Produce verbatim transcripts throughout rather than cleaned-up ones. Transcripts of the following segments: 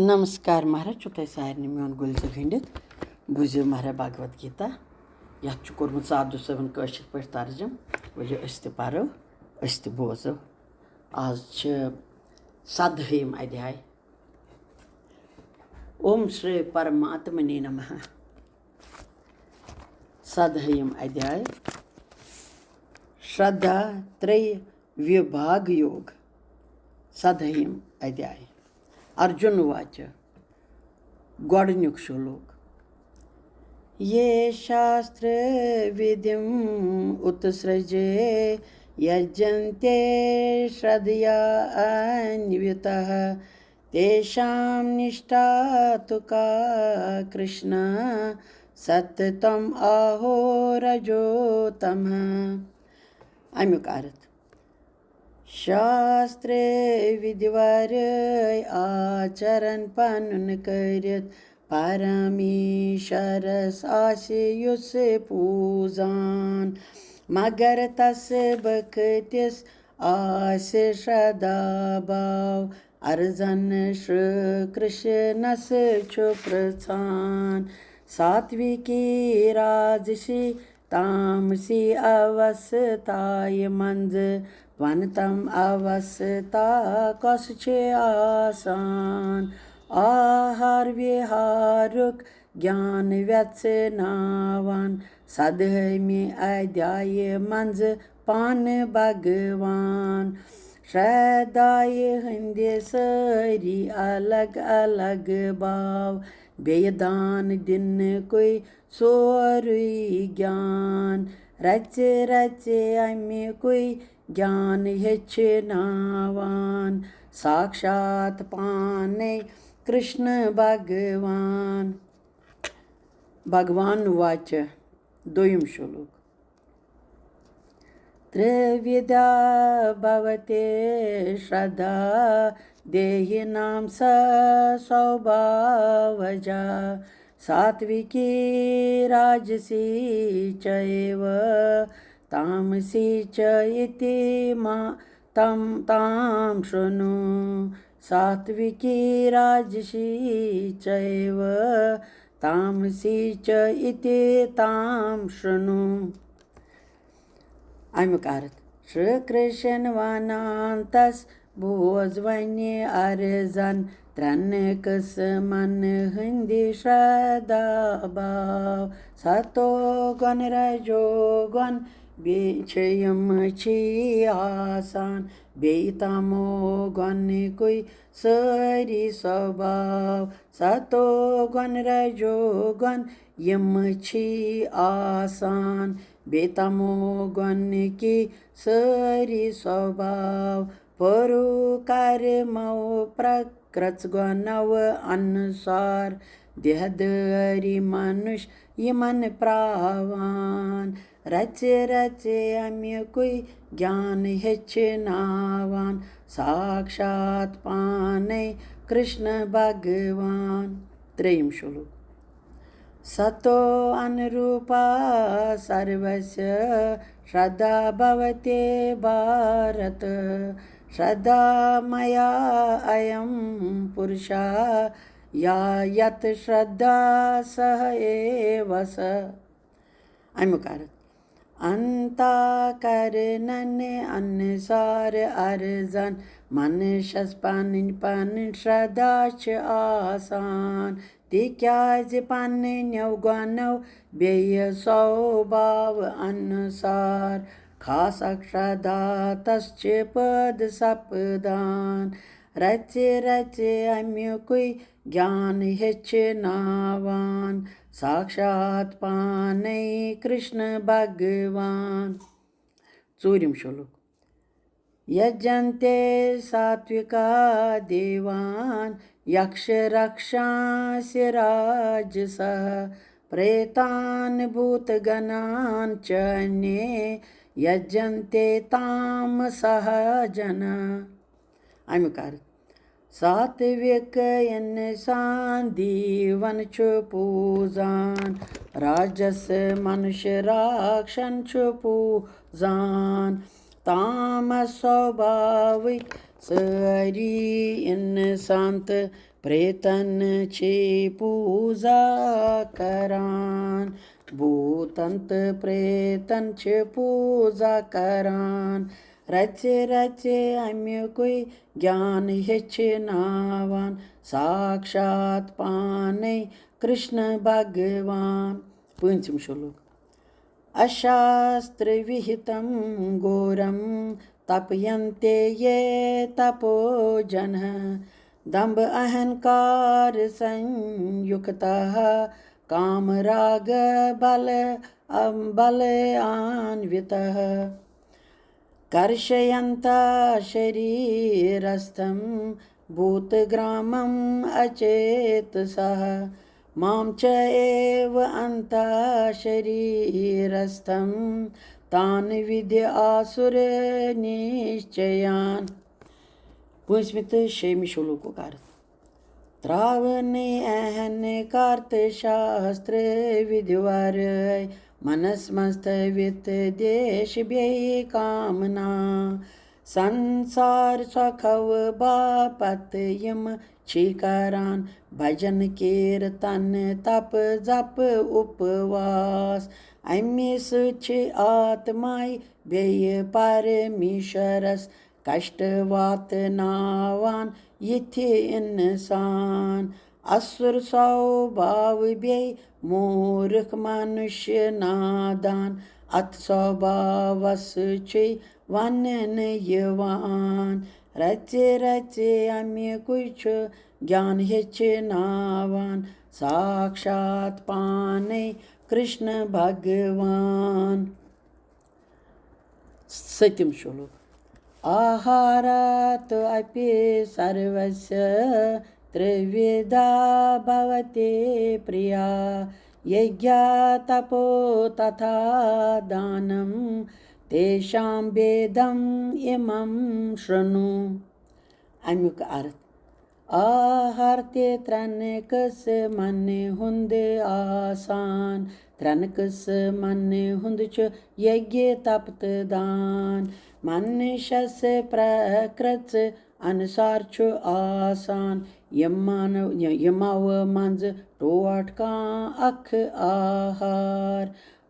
نمسکار مہراہ، چھُو تۄہہِ سارنٕے میون گُلۍ زٕ گٔنٛڈِتھ۔ بوٗزِو مہراہ بھگوت گیتا، یَتھ چھُ کوٚرمُت سادھو صٲبن کٲشِر پٲٹھۍ ترجمہٕ۔ ؤلِو أسۍ تہِ پرو، أسۍ تہِ بوزو۔ آز چھِ سدہٲیِم ادھیاے۔ اوم شری پرماتمنے نمہ۔ سدہٲیِم ادھیاے۔ شردھا ترٛیٚیہِ وِبھاگ یوگ۔ سدہٲیِم ادھیاے۔ ارجُن واچ۔ گۄڈٕنیُک شلوک۔ ये शास्त्रविधिम् उत्सृज्य यजन्ते श्रद्धया अन्वितः तेषां निष्ठा तु का कृष्ण सत्त्वम् आहो रजोतमः। اَمیُک ارتھ۔ شاسترے وِدِ ورٲے آچرن پنُن کٔرِتھ پرمیشورس آسہِ یُس پوٗزان، مگر تس بخٕتِس آسہِ شردا بھاو ارزن شری کرشنس چھُ پرژھان۔ ساتوِکی راجسی تامسی اوستایہِ منٛز ونتم اوستا کۄس چھِ آسان؟ آہار وِہارُک گیان ویژھناوان سدہٲیمہِ ادھیایہِ منٛز پانہٕ بھگوان۔ شرٛدایہِ ہٕنٛدِ سٲری الگ الگ باو بیٚیہِ دان دِنہٕ کُے سورُے گیان۔ رژِ رژِ اَمہِ کُے گیان ہیٚچھناوان ساکشات پانے کرشن بھگوان۔ بھگوان واچ۔ دوٚیِم شلوک۔ त्रिविधा भवति श्रद्धा देहिनां सा स्वभावजा। सात्विकी राजसी चैव तामसी च इति मा तं तां शृणु। सात्विकी राजसी चैव तामसी च इति तां शृणु। اَمیُک ارتھ۔ شری کرشن ونان تس بوز وۄنۍ ارزن ترٛٮ۪ن قٕسمن ہٕنٛدِ شردا باو۔ ستو گُن رجو گُن بیٚیہِ چھِ یِم چھی آسان بیٚیہِ تمو گۄنٕکُے سٲری سۄباو۔ ستو گۄن رجو گۄن یِم چھی آسان بیٚیہِ تمو گۄنٕکی سٲری سۄباو۔ پوٚرُو کرمو پرٛ-، کرٛژ گۄنو انُسار دیہہ دٲری منُش یِمن پراوان۔ رژِ رژِ اَمیُکُے گیان ہیٚچھناوان ساکشات پانے کرشن بھگوان۔ ترٛیٚیِم شلوک۔ ستو انوروپا سروسیہ شردا بھوتے بھارت۔ شردا میا ایم پُرشا یا یت شردا سہ ایو سہ۔ اَمیُک ارتھ۔ انتا کرنن انُسار ارزن منشس پنٕنۍ پنٕنۍ شردا چھِ آسان، تِکیازِ پنٕنیو گۄنو بیٚیہِ سۄباو انُسار خاص اکھ شردا تس چھِ پٲدٕ سپدان۔ رژِ رژِ اَمیُکُے گیان ہیٚچھناوان ساکشات پانے کرشن بھگوان۔ ژوٗرِم شلوک۔ یجنتے ساتوِکا دیوان یکش رکشانسی راجسہ پریتان بھوت گنان چانے یجنتے تامسہ جنا۔ اَمیُک ارتھ۔ ساتوِک انسان دیون چھُ پوٗزان، راجس منُش راکشن چھُ پوٗزان۔ تامس سۄباوٕکۍ سٲری انسان تہٕ پریتن چھِ پوٗزا کران، بھوٗتن تہٕ پریتن چھِ پوٗزا کران۔ رژِ رژِ امیُکُے گیان ہیٚچھناوان، ساکشات پانے کرشن بھگوان۔ پوٗنٛژِم شلوک۔ اشاستر وِہِتم گورم تپینتے یہ تپو جنہ، دمب اہنکار سنیکتہ، کام راگ بل بل آنوتہ، کرشینتہ شریرستھم بھوت گرامم اچیتسہ، مام چ ایو انتہ شریرستھم تان ودھی آسر نشچیان۔ پوٗنٛژمہِ تہٕ شیٚیِمہِ شلوکُک ارتھ۔ تراونہٕ اہنکار تہٕ شاستر ودھِ ورٲے، منس منٛز تھٲوِتھ دیش بیٚیہِ کامنا۔ سنسار سۄکھو باپتھ یِم چھِ کران، بھجن کیرتن تپ زپ اپواس، امی سۭتۍ چھِ آتماے بیٚیہِ پرمیشورس کشٹ واتناوان یِتھِ انسان۔ اسُر سوباو بیٚیہِ موٗرکھ منُش نادان، اتھ سوباوس چھُے وننہٕ یِوان۔ رژِ رژِ امیُکُے چھُ گیان ہیٚچھناوان، ساکشات پانے کرشن بھگوان۔ سٔتِم شلوک۔ آہارا تُ اپی سروسیہ ترٛوِدھا بھوتی پریا، یجا تپو تتھا دانم تیشام بھیدم امم شرنو۔ امیُک ارتھ۔ آہار تہِ ترٛٮ۪ن قٕسمن ہُنٛد آسان، ترٛٮ۪ن قٕسمن ہُنٛد چھُ یگہِ تپ تہٕ دان۔ منشس پرکرژ انُسار چھُ آسان، یِمن، یِمو منٛزٕ ٹوٹھ کانٛہہ اکھ آہار۔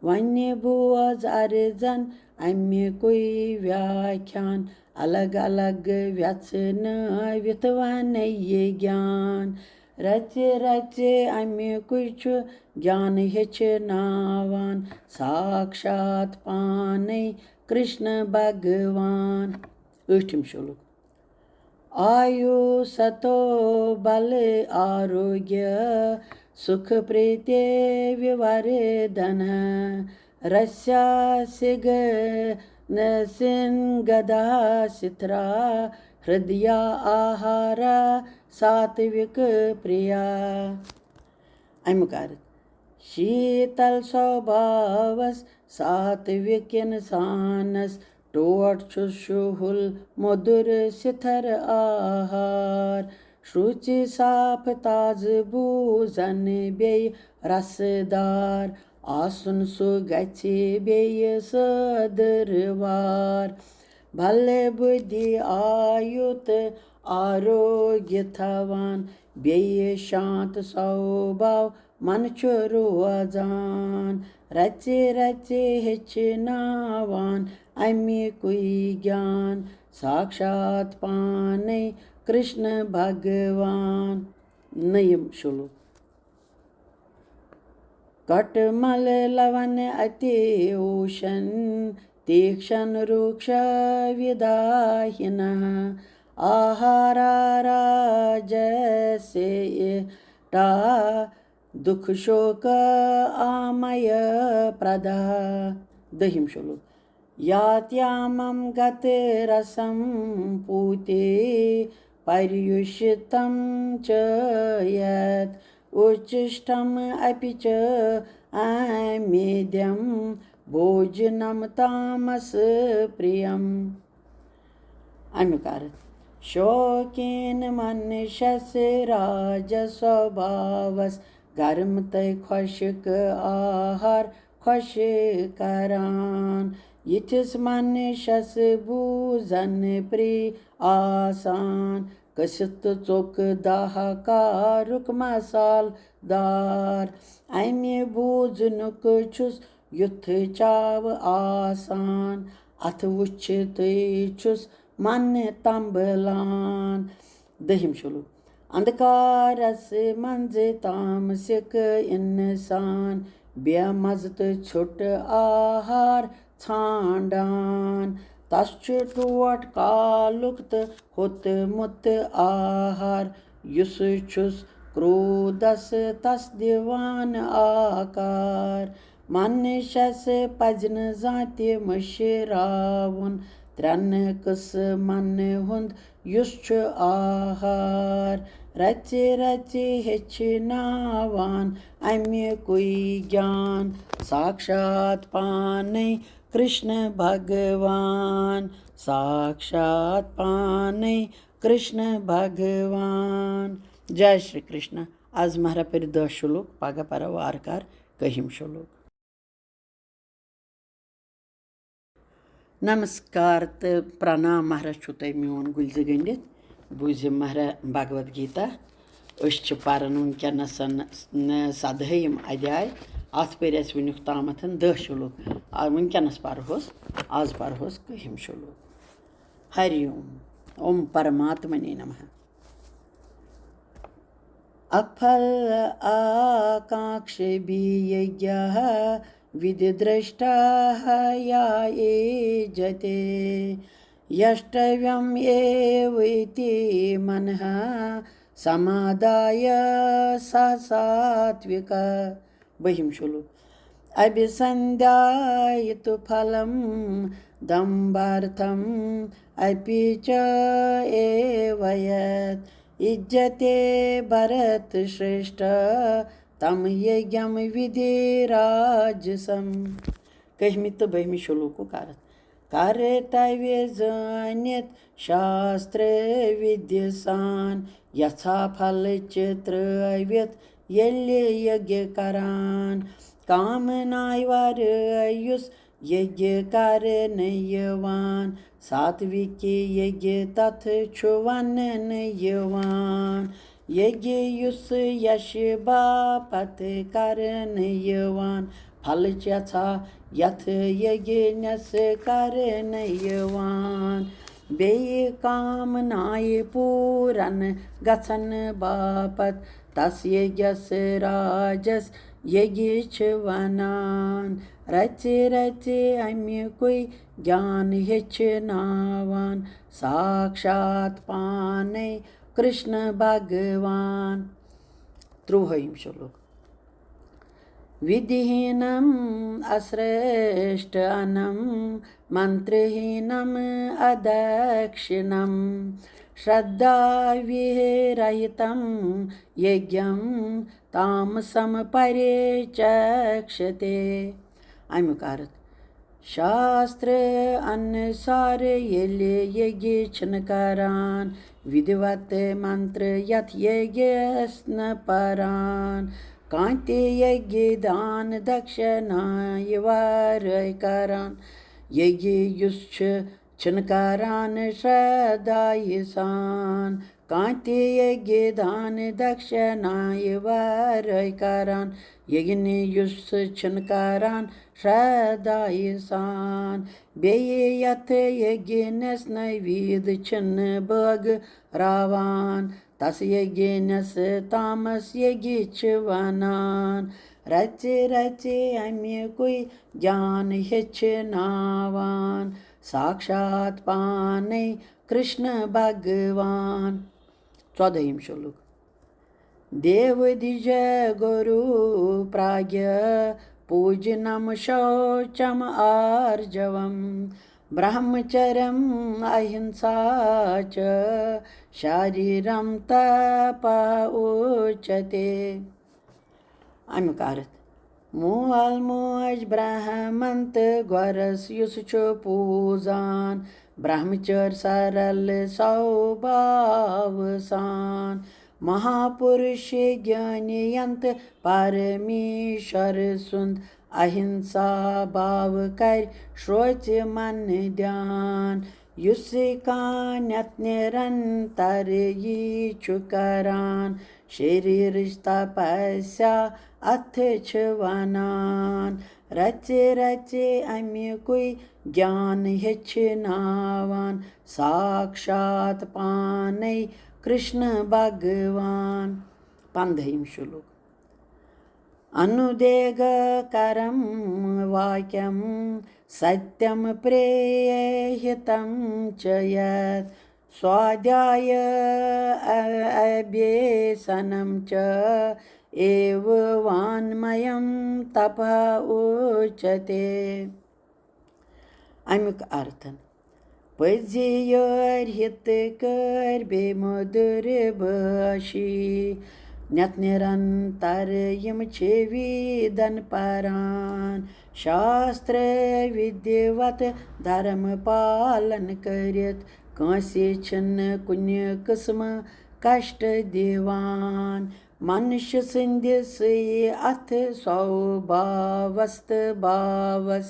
وۄنۍ بوز ارزن امیُکُے ویاکھیان، الگ الگ ویژھنٲوِتھ ونہٕ یہِ گیان۔ رژِ رژِ امیُکُے چھُ گیان ہیٚچھناوان، ساکشات پانے کرشن بھگوان۔ ٲٹھِم شلوک۔ آیُ ستو بل آروگیہ سُکھ پریتی وِوردھن، رسیا سِگ نسِنگدھا سِتھرا ہردیا آہارا ساتوِک پریا۔ امیُک ارتھ۔ شیٖتل سوباوس ساتوِک انسانس، ٹوٹھ چھُ شُہُل مۄدُر سِتھر آہار۔ شروٗژِ صاف تازٕ بوٗزن بیٚیہِ رسہٕ دار، آسُن سُہ گژھِ بیٚیہِ سٲدٕروار۔ بلہٕ بُدھی آیُ تہٕ آروگیہ تھاوان، بیٚیہِ شانت سوباو من چھُ روزان۔ رژِ رژِ ہیٚچھناوان امیُکُے گیان، ساکشات پانے کرشن بھگوان۔ نٔیِم شلوک۔ کٹمل لون اتی اوشن تیکشن روکش وداہینہ، آہارا راجسیہ ٹا دکھ شوک آمیا پردہ۔ دٔہِم شلوک۔ یاتیامم گت رسم پوتی پریوشتم چ یت، اچشٹم اپی چ امیدم بھوجنم تامس پریم۔ امیُک ارتھ۔ شوقین منشس راج سوباوس، گرم تہٕ خۄشک آہار خۄش کران۔ یِتھِس منشس بوٗزن پری آسان، کٔسِتھ تہٕ ژوٚک داہکارُک مسال دار۔ اَمہِ بوٗزنُک چھُس یُتھ چاوٕ آسان، اَتھ وٕچھِتھٕے چھُس من تمبلان۔ دٔہِم شلوک۔ اندھکارس منٛز تام سِکھ انسان، بے مزٕ تہٕ ژھیوٚٹ آہار ژھانڈان۔ تس چھُ ٹوٹھ کالُک تہٕ ہوٚتمُت آہار، یُس چھُس کرودس تس دِوان آکار۔ منشس پزِ نہٕ زانٛہہ تہِ مٔشراوُن، ترٛٮ۪ن قٕسمن ہُنٛد یُس چھُ آہار۔ رژِ رژِ ہیٚچھناوان اَمہِ کُے گیان، ساکشات پانے کرشن بھگوان، ساکشات پانے کرشن بھگوان۔ جے شری کرشن۔ از مہرا پٔرِو دَہ شلوک، پگاہ پرو وارٕ کار کٔہِم شلوک۔ نمسکار تہٕ پرنام مہرا، چھُو تۄہہِ میون گُلۍ زٕ گٔنٛڈِتھ۔ بوٗزِو مہرا بھگوت گیتا۔ أسۍ چھِ پران وٕنکیٚنَس سدہٲیِم ادھیاے۔ اَتھ پٔرۍ اَسہِ وٕنیُک تامَتھ دَہ شلوک۔ آ، وٕنکیٚنَس پرہوس، آز پرہوس کٔہِم شلوک۔ ہری اوم۔ اوم پرماتمنے نمہ۔ अफल आकांक्षी यज्ञः विधिदृष्टः या ईजते। यष्टव्यम् एवेति मनः समादाय सः सात्विकः। बहिं शृणु। अभिसन्ध्याय तु फलं दम्भार्थम् अपि च एव यत् इज्यते भरतश्रेष्ठ तं यज्ञं विधिराजसम्। کٔہمہِ تہٕ بٔہمہِ شلوکُک عرض۔ کر توِ زٲنِتھ شاستر وِدِ سان، یژھا پھل چہِ ترٲوِتھ ییٚلہِ یگہِ کران۔ کامنایہِ ورٲے یُس یگہِ کرنہٕ یِوان، ساتوِکی یگہِ تتھ چھُ وننہٕ یِوان۔ یگہِ یُس یشہِ باپتھ کرنہٕ یِوان، پھل چھِ یژھا یتھ یگنس کرنہٕ یِوان۔ بیٚیہِ کامنایہِ پوٗرن گژھن باپتھ تس یگس راجس یگہِ چھِ ونان۔ رژِ رژِ امیُکُے گیان ہیٚچھناوان، ساکشات پانے کرشن بھگوان۔ ترٛۆہٲیِم شلوک۔ विधिहीनम् अश्रेष्ठ अनम् मन्त्रहीनम् अदक्षिणम्। श्रद्धाविरहितम् यज्ञम् तामसम् परिचक्षते। اَمیُک عرض۔ شاستر انوسار ییٚلہِ یگہِ چھِنہٕ کران، وِدھوت منتر یتھ یگس نہٕ پران۔ کانٛہہ تہِ یگہِ دان دکشنایہِ ورٲے کران، یگہِ یُس چھُ چھِنہٕ کران شرٛدھایہِ سان۔ کانٛہہ تہِ یگہِ دان دکشنایہِ ورٲے کران، یگنہِ یُس چھِنہٕ کران شرٛدھایہِ سان۔ بیٚیہِ یتھ یگنس نوید چھِنہٕ بٲگراوان، تس یگنس تامس یگہِ چھِ ونان۔ رژِ رژِ امیُکُے گیان ہیٚچھناوان، ساکشات پانے کرشن بھگوان۔ ژۄدٲہِم شلوک۔ देवद्विजगुरु प्राज्ञ पूजनम् शौचम् आर्जवम् ब्रह्मचर्यम् अहिंसा च शारीरं तप उच्यते। اَمیُک عرض۔ مول موج برہمن تہٕ گۄرس یُس چھُ پوٗزان، برہمچر سرل سوباو سان، مہاپُرش گیانی ین تہٕ پرمیشور سُنٛد اہنسا باو کرِ شروژِ من دھیان۔ یُس کانٛہہ نٮ۪تھ نِرنتر یی چھُ کران، شریٖرٕچ تپسیا اتھ چھِ ونان۔ رژِ رژِ امیُکُے گیان ہیٚچھناوان، ساکشات پانے کرشن بھگوان۔ پندہِم شلوک۔ انودیگ کرم واکیم ستیم پریہ ہتم چ یت، سوادھیایہ ابھیسنم چ ایو وانمیم تپہ اُچتے۔ امیُک ارتھ۔ پٔزی یٲرۍ ہِتہٕ کٲرۍ بیٚیہِ مٔدٕر بٲشی۔ نٮ۪تھ نِرنتر یِم چھِ ویٖدن پران۔ شاستر وِدیوت دھرم پالن کٔرِتھ۔ کٲنٛسہِ چھِنہٕ کُنہِ قٕسمہٕ کشٹ دِوان۔ منش سٕنٛدِسٕے اتھ سوباوس تہٕ باوس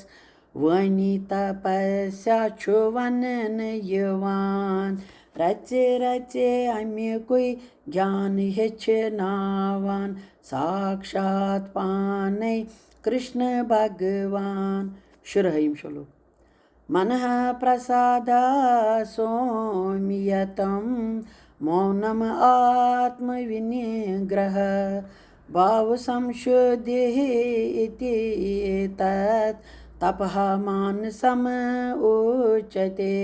وٲنی تپسیا چھُ وننہٕ یِوان۔ رژِ رژِ امیُکُے گیان ہیٚچھناوان، ساکشات پانے کرشن بھگوان۔ شُرہٲیِم شلوک۔ منہ پرسادہ سومیتم مونم آتم ونگرہ، بھاو سمشدھی اتی ایتت تپہ مانسم اُچتے۔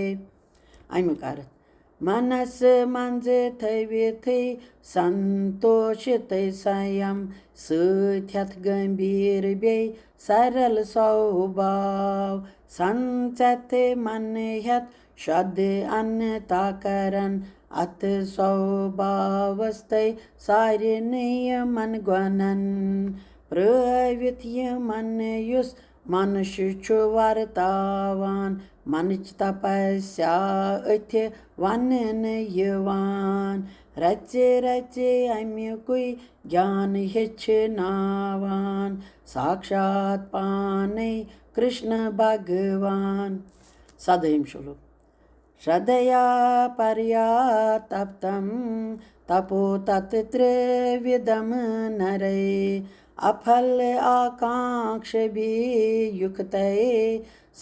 امیُک ارتھ۔ منس منٛز تھٲوِتھٕے سنتوش تہٕ سیم، سۭتۍ ہٮ۪تھ گمبھیر بیٚیہِ سرل سوباو۔ سنژتھ من ہٮ۪تھ شد انتا کرن، اتھ سوباوس تہٕ سارنٕے یِمن گۄنن۔ پرٲوِتھ یِمن یُس منش چھُ ورتاوان، منٕچ تپسیا أتھِ وننہٕ یِوان۔ رژِ رژِ امیُکُے گیان ہیٚچھناوان، ساکشات پانے کرشن بھگوان۔ سدٲہِم شلوک۔ شردھیا پریا تپتم تپو تت ترٛوِدم نرے، اپھل آکانکش بھی یُکتے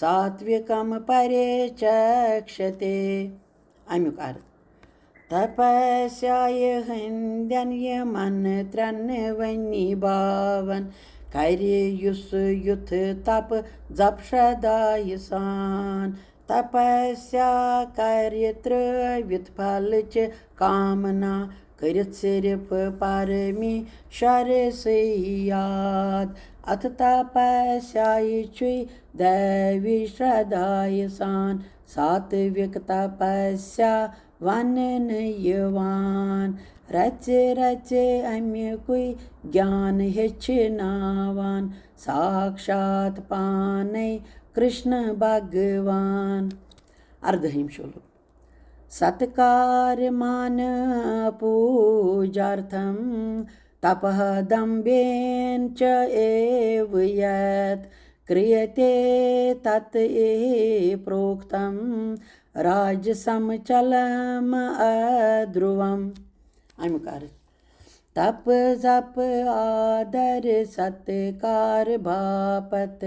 ساتوکم پریچکشتے۔ امیُک ارتھ۔ تپسیایہِ ہٕنٛدٮ۪ن یِمن ترٛٮ۪ن وٲنی باون کرِ یُس یُتھ تپ زپ شردھایہِ سان۔ تپسیا کرِ ترٛٲوِتھ پھلٕچ کامنا، کٔرِتھ صرف پرمیشور سٕے یاد۔ اتھ تپسیایہِ چھُے دیوی شردھایہِ سان، ساتوِک تپسیا وننہٕ یِوان۔ رژِ رژِ امیُکُے گیان ہیٚچھناوان، ساکشات پانے کرشن بھگوان۔ اردٲہِم شلوک۔ ستکارمان پوجارتھم تپہ دمبھین چ ایو یت، کریتے تت اے پروکتم راجسم چلم ادروم۔ امیُک ارتھ۔ تپ زپ آدر ستکار باپت،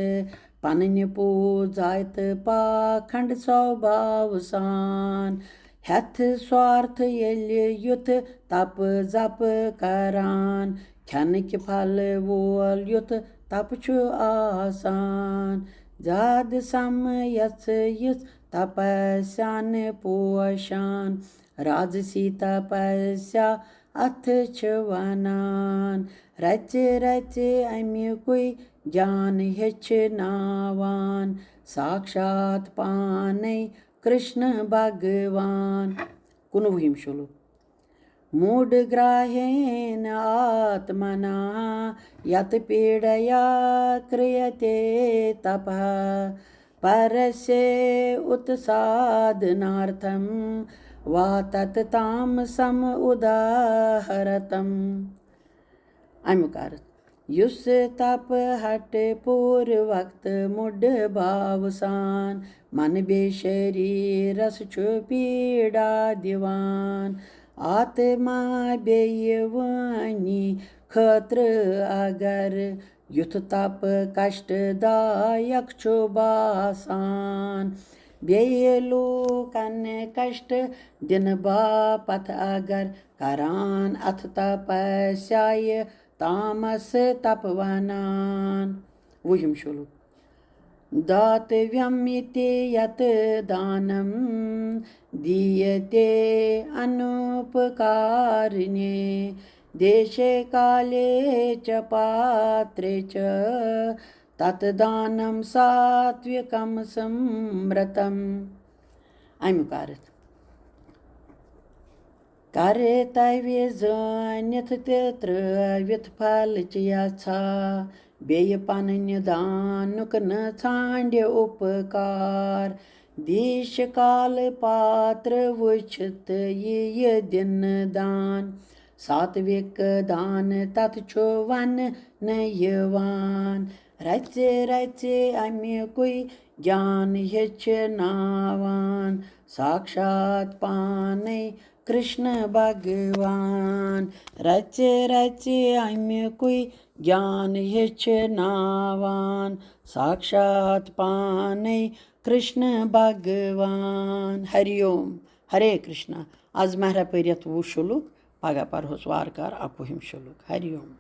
پننہِ پوٗزا تہٕ پاکھنڈ سوباو سان۔ ہٮ۪تھ سوارتھ ییٚلہِ یُتھ تپ زپ کران، کھٮ۪نہٕ کہِ پھلہٕ وول یُتھ تپ چھُ آسان۔ زیادٕ سم یژھ یِژھ تپسیان پوشان، راجسی تپسیا اتھ چھِ ونان۔ رژِ رژِ امیُکُے گیان ہیٚچھناوان، ساکشات پانے کرشن بھگوان۔ کُنوُہِم شلوک۔ موڈ گراہین آتمنا یت پیڑیا کریتے تپہ، پرسے اتسادنارتھم وا تت تامسم اداہرتم۔ امیُک ارتھ۔ یُس تپہٕ ہٹہٕ پوٗرٕ وقتہٕ مُڈٕ باوٕ سان، من بیٚیہِ شریٖرس چھُ پیٖڑا دِوان۔ آتما بیٚیہِ وٲنی خٲطرٕ اگر یُتھ تپہٕ کشٹ دایک چھُ باسان، بیٚیہِ لوٗکن کشٹ دِنہٕ باپتھ اگر کران اتھ تپسیایہِ تامس تپ ونان۔ وُہِم شلوک۔ داتویم اِتی یت دانم دیتے انوپکارنے، دیشے کالے چ پاترے چ تت دانم ساتوکم سمرتم۔ امیُک ارتھ۔ کرتویہ زٲنِتھ تہِ ترٲوِتھ پھل چہِ یژھا، بیٚیہِ پننہِ دانُک نہٕ ژھانڈِ اُپکار۔ دیش کال پاتر وُچھِتھ یہِ یہِ دِنہٕ دان، ساتوِک دان تتھ چھُ وننہٕ یِوان۔ رژِ رژِ امیُکُے گیان ہیٚچھناوان، ساکشات پانے کرشن بھگوان۔ رژِ رژِ امیُکُے گیان ہیٚچھناوان، ساکشات پانے کرشن بھگوان۔ ہری اوم، ہرے کرشنا۔ از مہرا پٔرِتھ وُہ شلوک، پگاہ پرہوس وارٕ کار اکوُہِم شلوک۔ ہری اوم۔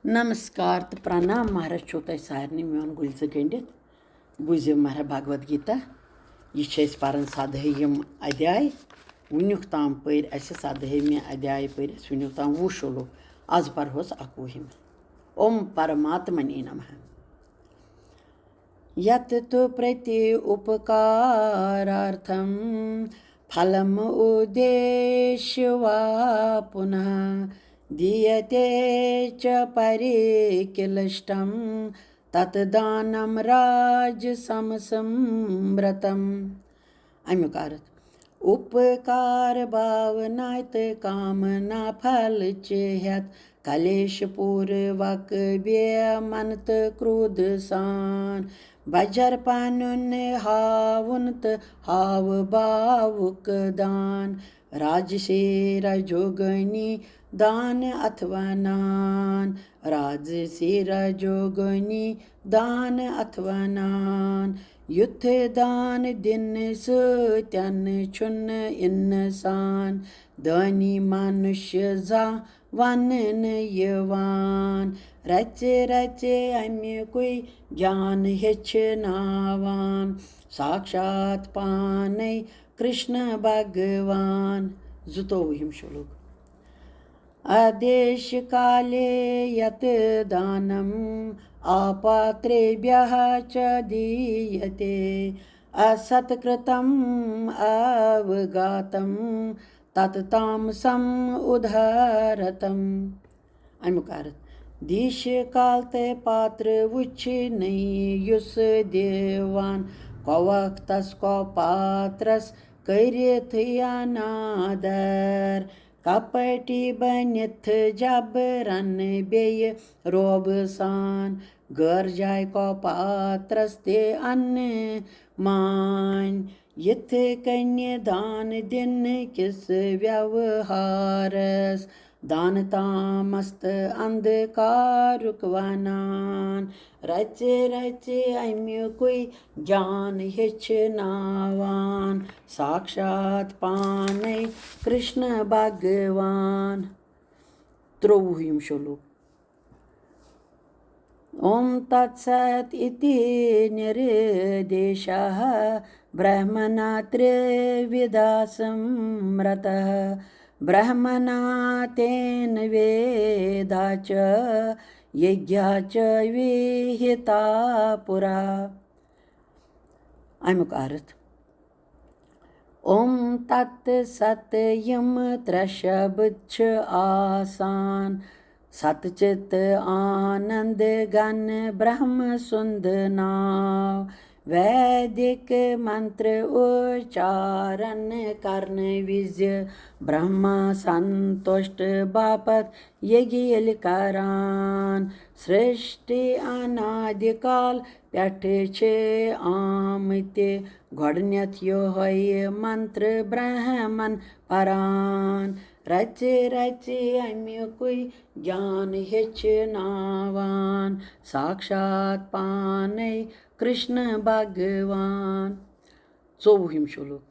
نمسکار تہٕ پرنام مہراج چھُو تۄہہِ سارنٕے میون گُلۍ زٕ گٔنٛڈِتھ۔ بوٗزِو مہراج بھگوت گیتا۔ یہِ چھِ أسۍ پران سدہٲیِم ادھیاے۔ وُنیُک تام پٔرۍ اَسہِ سدہٲیمہِ ادھیایہِ پٔرۍ اَسہِ وُنیُک تام وُہ شلوک۔ از پرہوس اکوُہِم۔ اوم پرماتمنے نمہ۔ یت تو پرتی اپکارارتھم پھلم ادیش وا پنہ دیتے چ پریکلشٹم تت دانم راج سم سمرتم۔ امیُک ارتھ۔ اپکار بھاونا تہٕ کامنا پھل چہِ ہٮ۪تھ کلیش پوٗروک بے من تہٕ کرودھ سان بجر پنُن ہاوُن تہٕ ہاوٕ باوُک دان۔ راجسی رجوگنی دان اتھ ونان، راجسی رجوگنی دان اتھ ونان۔ یُتھ دان دِنہٕ سۭتٮ۪ن چھُنہٕ اِنسان دٲنی منُش زانٛہہ وننہٕ یِوان۔ رژِ رژِ امیُکُے گیان ہیٚچھناوان، ساکشات پانے کرشن بھگوان۔ زٕتووُہِم شلوک۔ ادیش کالے یت دانم آپاتریبھیہ چ دیتے، است کرتم اوگاتم تت تامسم ادھارتم۔ امیُک ارتھ۔ دیش کال تہٕ پاتر وُچھنٕے یُس دیوان، کوکتس کو پاترس کٔرِتھ انادر، کپٹی بٔنِتھ جبرن بیٚیہِ روبہٕ سان، غٲر جایہِ کو پاترس تہِ انہٕ مانۍ۔ یِتھ کٔنۍ دان دِنہٕ کِس ویوہارس دان تامس تہٕ اندھکارُک ونان۔ رژِ رژِ امیُکُے گیان ہیٚچھناوان، ساکشات پانے کرشن بھگوان۔ ترٛۆوُہِم شلوک۔ اوم تت ست اِتی نِردیشا برہمنا ترٛیوِدا سمرتہ، برہمنا تین ویدا چ یجھا چ وِہِتا پُرا۔ امیُک ارتھ۔ اوم تت ست، یِم ترٛےٚ شبد چھِ آسان ست چت آنند گن برہم سند ناو۔ ویدک منتر اچارن کرن وز برہما سنتشٹ باپت یگی ییٚلہِ کران۔ سرشٹی انادِ کال پٮ۪ٹھٕ چھِ آمٕتۍ گۄڈٕنٮ۪تھ یِہوٚے منتر برہمن پران۔ رژِ رژِ اَمیُکُے گیان ہیٚچھناوان ساکشات پانے کرشن بھگوان۔ ژوٚوُہِم شلوک۔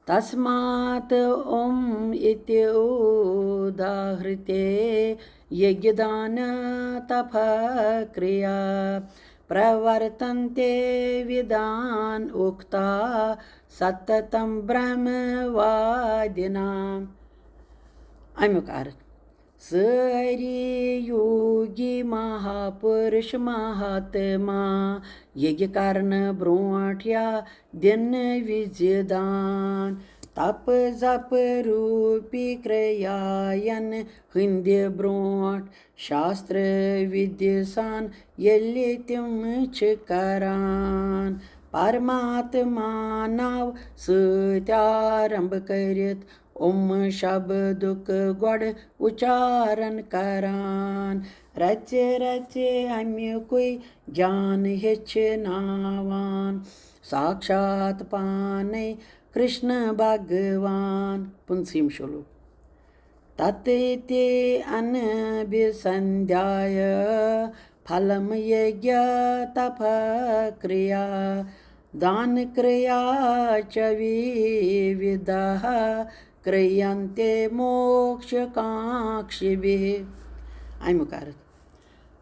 تسمات اوم اِتہِ اُداہرتے یگدان تپہ کریا پرورتنتے ودان اُکتا ستتم برہم وادِنا۔ اَمیُک ارتھ۔ سٲری یوگی مہاپُرُش مہاتما یگہِ کرنہٕ برونٛٹھ یا دِنہٕ وِزِ دان۔ تپ زپ روٗپی کرٛیاین ہٕنٛدِ برونٛٹھ شاستر وِدِ سان ییٚلہِ تِم چھِ کران۔ پرماتما ناو سۭتۍ آرمب کٔرِتھ اُم شبدُک گۄڈٕ اُچارن کران۔ رژِ رژِ اَمیُکُے گیان ہیٚچھناوان ساکشات پانے کرشن بھگوان۔ پٕنٛژہِم شلوک۔ تت اِتہِ انبھسندھیایہ پھلم یگیہ تپہ کریا دان کریا چ ویودھا کرینتے موکش کانکشبھے۔ اَمیُک ارتھ۔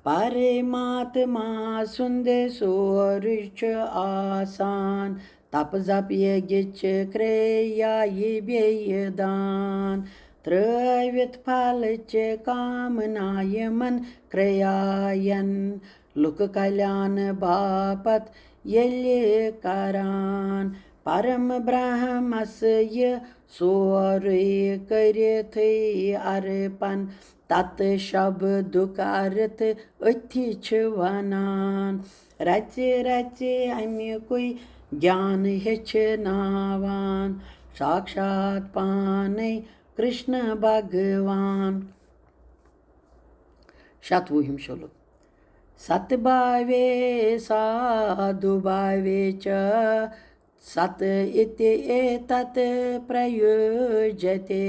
پرماتما سُنٛد سورُے چھُ آسان تپ زپ یگچ کرٛیایہِ بیٚیہِ دان۔ ترٛٲوِتھ پھلچ کامنا یِمن کرٛیاین لُکہٕ کلیان باپتھ ییٚلہِ کران۔ پرم برہمس یہِ سورُے کٔرِتھٕے ارپن تت شبدُک ارتھ أتھی چھِ ونان۔ رژِ رژِ اَمیُکُے گیان ہیٚچھناوان ساکشات پانے کرشن بھگوان۔ شتوُہِم شلوک۔ ست بھاوے سادھو بھاوے چ ست اِتہِ ایتت پریوجتے۔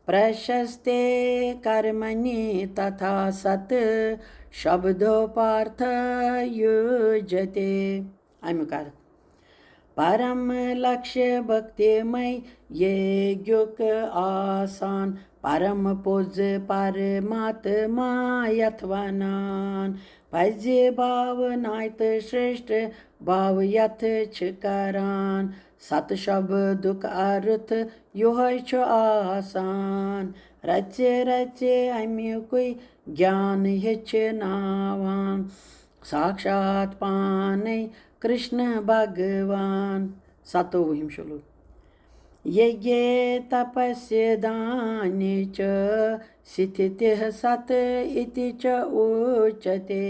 پرشستے کرمنی تتھا ست شبدو پارتھ یوجتے۔ اَمیُک ارتھ۔ پرم لکش بھکتی مے یگیُک آسان پرم پوٚز پرماتما یتھ ونان۔ پزِ بھاونایہِ تہٕ شرشٹھ بھاو یتھ چھِ کران۔ ست شبدُک ارتھ یِہوٚے چھُ آسان۔ رژِ رژِ اَمیُکُے گیان ہیٚچھناوان ساکشات پانے کرشن بھگوان۔ ستووُہِم شلوک۔ یگے تپسہِ دانے چ ستھتہ ست اِتہِ چ اُچتے۔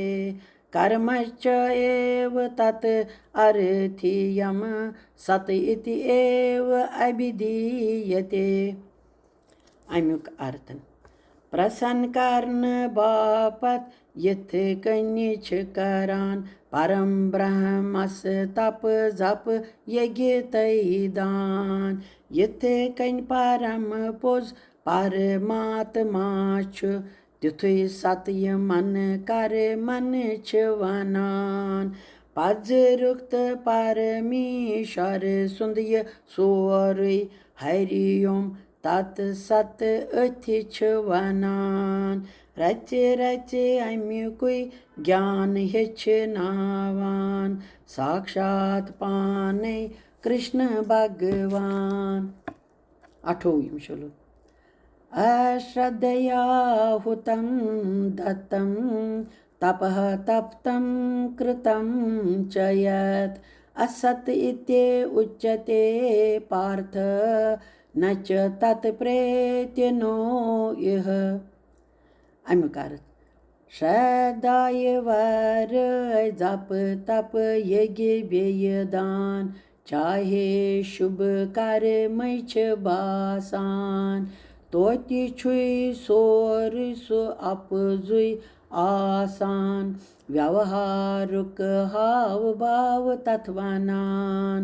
کرمچ ایو تت ارتھی یم ست اِتہِ ایو ابھیدھیتے۔ اَمیُک ارتھ۔ پرسن کرنہٕ باپتھ یِتھ کٔنۍ چھِ کران پرم برہمس تپ زپ یگیہ تہٕ دان۔ یِتھ کٔنۍ پرم پوٚز پرماتما چھُ، تیُتھُے ست یِمن کرمن چھِ ونان۔ پزرُک تہٕ پرمیشور سُنٛد یہِ سورُے ہریوم تت ست أتھی چھِ ونان۔ رژِ رژِ اَمیُکُے گیان ہیٚچھناوان ساکشات پانے کرشن بھگوان۔ اَٹھووُہِم شلوک۔ اشردھیا ہُتم دتم تپہ تپتم کرتم چ یت است اِتہِ اُچتے پارتھ نہ چ تت پریتیہ نو اِہ۔ اَمیُک عرض۔ شرٛدھایہِ ورٲے زپہٕ تپہٕ یگہِ بیٚیہِ دان، چاہے شُبھ کرمٕے چھِ باسان، توتہِ چھُے سورُے سُہ اَپزُے آسان۔ ویوہارُک ہاو باو تَتھ وَنان،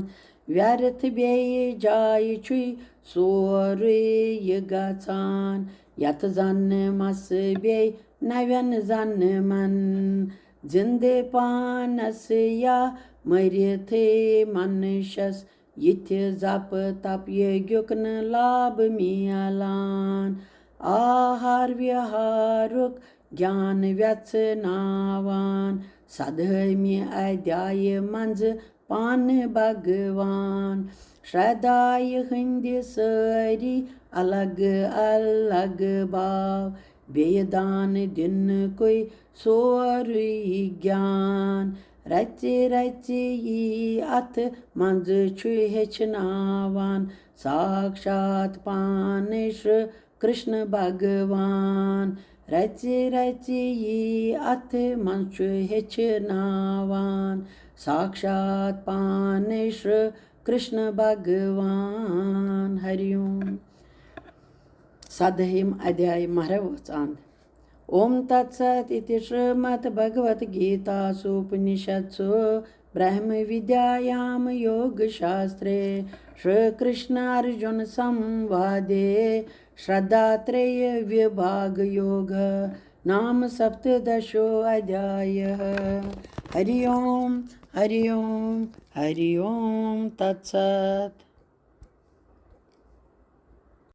ویرتھ بیٚیہِ جایہِ چھُے سورُے یہِ گژھان، یَتھ زَن مسہٕ بیٚیہِ نَوٮ۪ن زَنہٕ من۔ زِندٕ پانَس یا مٔرِتھٕے منشَس، یِتھِ زَپہٕ تَپ ییٚگیُک نہٕ لاب میلان۔ آہار وِہارُک گیان وٮ۪ژھناوان، سدہٲمہِ ادھیایہِ منٛزٕ پانہٕ بھگوان۔ شرٛدھایہِ ہٕنٛدِ سٲری الگ الگ باو، بیٚیہِ دان دِنکُے سورُے گیان۔ رژِ رژِ یی اَتھ منٛزٕ چھُ ہیٚچھناوان، ساکشات پانَے شرٛ کرشن بھگوان۔ رژِ رژِ یی اَتھ منٛز چھُ ہیٚچھناوان، ساکشات پانَے شرٛ کرشن بھگوان۔ ہری اوم۔ سدہِم ادھیاے مہرا وٲژ اند۔ اوم تت ست اِتی شرٛمد بھگوت گیتا سوپنِشدسو برہم ودیایام یوگ شاسترے شرٛ کرشن ارجُن سموادے شرٛدھاتریہ وِبھاگ یوگ نام سپتدشو ادھیایہ۔ ہری اوم، ہری اوم، ہری اوم تت ست۔